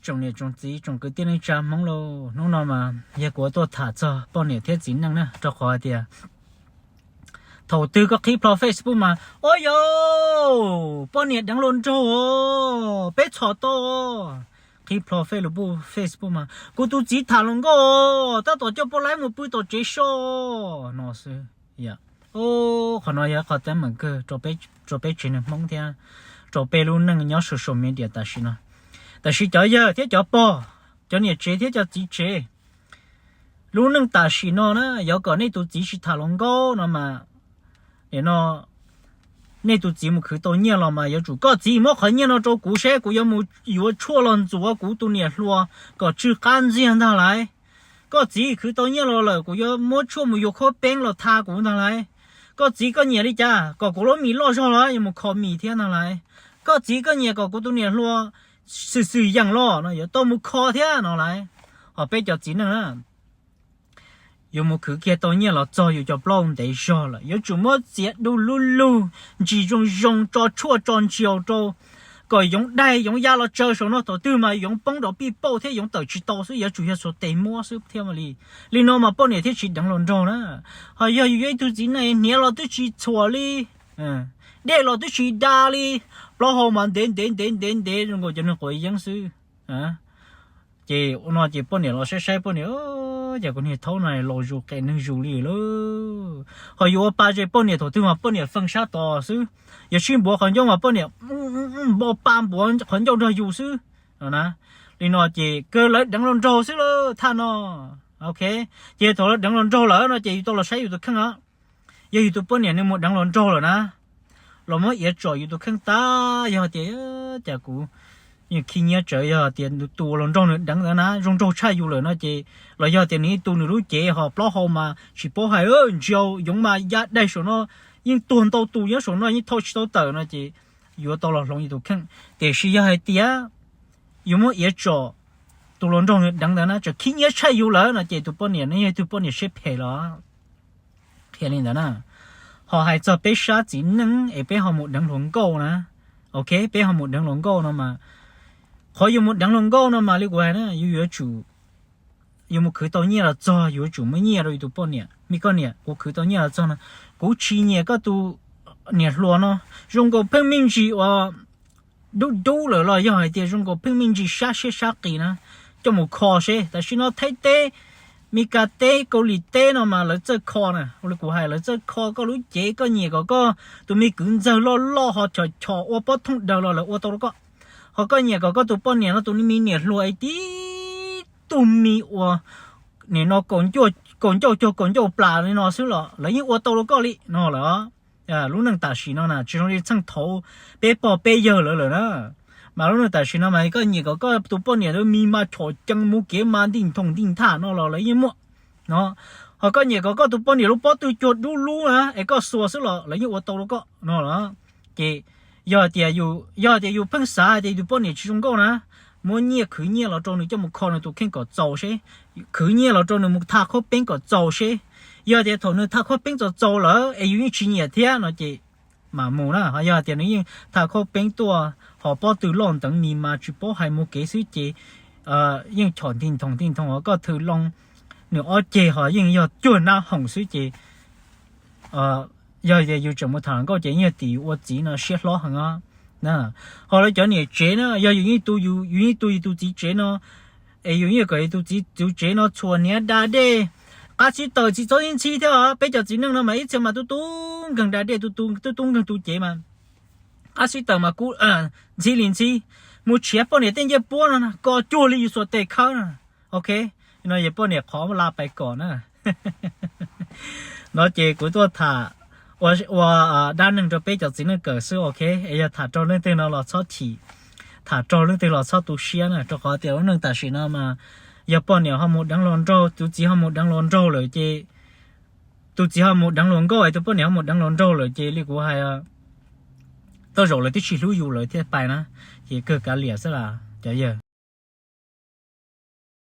Tsoom niam tsoom txiv tsoom kwv tij neej tsa Hmoob lauj, hnub no mas yog kuv tuaj tham txog poj niam thiab txiv neej na, rau qhov hais tias thaum twg koj qhib plho Facebook mas, ua yog poj niam deev hluas nraug os, peb txhom tau. Qhib plho Facebook, Facebook mas, kuv tus txiv tham hluas nkauj os, tab tom coj poj laib mus pw tom tsev so no xwb. Qhov no yog qhov teeb meem kawg rau peb tsev neeg Hmoob thiab rau peb lub neej nyob social media tam sim no. Tam sim cov yawg thiab cov pog, cov niam tsev thiab cov txiv tsev, lub neej tam sim no na, yuav kom nej tus txiv tsis tham hluas nkauj no mas, nim no nej tus txiv mus khwv tau nyiaj los mas yuav tsum, koj txiv muab qhov nyiaj no rau kuv seb kuv yuav mus yuav tshuaj los ntxuav kuv tus niam hluas kom tsw qab ntxiag ntag lauj. Koj txiv khwv tau nyiaj los lawm, kuv yuav muab tshuaj mus yuav khaub peeb los tha kuv ntag lauj. Koj txiv koj nyiam li cas, kom kuv lub mis loj zog los yuav mus kho mis thiab ntag lauj. Koj txiv koj nyiam kom kuv tus niam hluas xwm xwm yeem los no yuav tau mus kho thiab no lauj. Ho peb cov txiv neej na, yus mus khwv kiag tau nyiaj los txog yus cov plaub ntev zog lawm, yuav tsum muab txiav du lug lug, ntsis zoo zoo, tso tshuaj tso ntsiaus rau, kom yoov daig yoov ya los tsaws saum no, thaum twg mas yoov poob rau pij pauj thiab yoov tawm tsis tau xwb, yuav tsum yog xuas tes muab xwb thiaj li. Li no mas poj niam thiaj tsis deev hluas nraug na. Ho yog yus yog ib tug txiv neej, hniav los twb tsis txhuam li, dej los twb tsis da li, plaub hau mas ntev ntev ntev ntev ntev zoo nkaus cov neeg quav yeeb xwb. Ces ua no ces poj niam los saib saib poj niam, cas kuv niag thaub no laus zus qes neeg zus li lauj. Ho yus ua pa ze poj niam thaum twg mas poj niam feej sab tod xwb, yog sib npuav qhov ncauj mas poj niam npo pa npuav qhov ncauj nrog yus xwb no na. Li no ces kawg lawv deev hluas nraug xwb lauj thaj no. Ok, ces thaum lawv deev hluas nraug lawm no ces yus tau los saib yus tus kheej os. Yog yus tus poj niam nws mus deev hluas nraug lawm na, los muab iav tsom yus tus kheej tag, yog tias, cas kuv yeej khib nyiab tsawv, yog tias tus hluas nraug nws deev ntawd na zoo nraug tshaj yus lawm no ces, los yog tias nws ib tug nws lub cev ho plaub hau mas tsis paub hais, ntsiaus yoov mas ya daig saum no, yeej tuag ntau tus nyob saum no yeej thau tsis tau tawm no ces yuav tau los hloov yus tus kheej. Tiam sis yog hais tias yus muab iav tsom tus hluas nraug nws deev ntawd na, tseem khib nyiab tshaj yus lawm no ces tus poj niam no yog tus poj niam siab phem los. Qhia li ntawd na. Ho hais txog peb sab txiv neej es peb ho mus deev hluas nkauj na, ok, peb ho mus deev hluas nkauj no mas, qhov yus mus deev hluas nkauj no mas li kuv hais na, yus yuav tsum, yus mus khwv tau nyiaj los txog yus yuav tsum muab nyiaj rau yus tus poj niam. Me koj niam, kuv khwv tau nyiaj los txog no, kuv tsis nyiam koj tus niam hluas no, zoo nkaus pheej me ntsis uas dub dub lawm los yog hais tias zoo nkaus pheej me ntsis sab siab sab qis na, coj mus kho seb. Tam sim no Thaib teb, Mes Kas teb, Kaus Lim teb no mas lawv txawj kho na, ua li kuv hais lawv txawj kho koj lub cev, koj nyiam kom koj tus me kwv ntxawg loj loj ho chom chom ua pob thooj daws los lawv ua tau rau koj. Ho koj nyiam kom koj tus poj niam no tus me niam hluas tib tug me uas nim no kaum ncauj cuag kaum ncauj plas li no xwb los lawv yeej ua tau rau koj li no lawm. Lub neej tam sim no na tsis zoo li txheej thaud peb pog peb yawg lawv lawm na. Mas lub neej tam sim no mas koj nyiam kom koj tus poj niam me mas chom cees mus kev mas nti nthoom nti nthaj no los lawv yeej muaj no. Ho koj nyiam kom koj tus poj niam lub pob tw cuag dub lub na es koj xuas xwb los lawv yeej ua tau rau koj no los. Ces yog tias, yog tias yus pheej xav hais tias yus tus poj niam tsis zoo nkauj na, muab nyiaj, khwv nyiaj los rau nws coj mus kho nws tus kheej kom txaus seb, khwv nyiaj los rau nws mus tha khaub peeb kom txaus seb. Yog tias thaum nws tha khaub peeb txaus txaus lawm es yus yeej tsis nyiam thiab no ces mam mus na. Ho yog tias nws yeej tha khaub peeb tuaj ho pob tw loj nteev mis mas tsis paub hais mus kev xwb ces yeej chom nti nthoom nti nthoom ho koj thwm loo nws ob ceg ho yeej yog cuag nab hoom xwb ces yog tias yus tseem mus tham hluas nkauj ces yeej yog tim yus ua txiv no siab hlob heev os. Ho lawv cov niam tsev na, yog yus yeej tu, yus yeej tu yus tus txiv tsev no, es yus yeej kom yus tus txiv, tus tsev no txhuam hniav da dej, qab xib taws tsis txhob ntxhib thiab os. Peb cov txiv neej no mas ib txhia mas tub tub nkeeg da dej, tub tub nkeeg tu cev mas, qab xib taws mas kub ntxhib li ntxhib, mus tshiav poj niam tej ncej puab no ko cuag li yus xuas tes khawb no. Ok, no yog poj niam qhov la pais kom na. No ces kuv tuaj tham ua dab neeg rau peb cov txiv neej kawm xwb, ok. Es yog tham raug leej twg no los txhob chim, tham raug leej twg los txhob tu siab na, rau qhov tias lub neej tam sim no mas yog poj niam ho mus deev hluas nraug, tus txiv ho mus deev hluas nraug lawm ces, tus txiv ho mus deev hluas nkauj es tus poj niam ho mus deev hluas nraug lawm ces li kuv hais, tej zaum lawv twb tsis hlub yus lawv thiaj pais na, ces kawg kav liam xwb las cov yawg.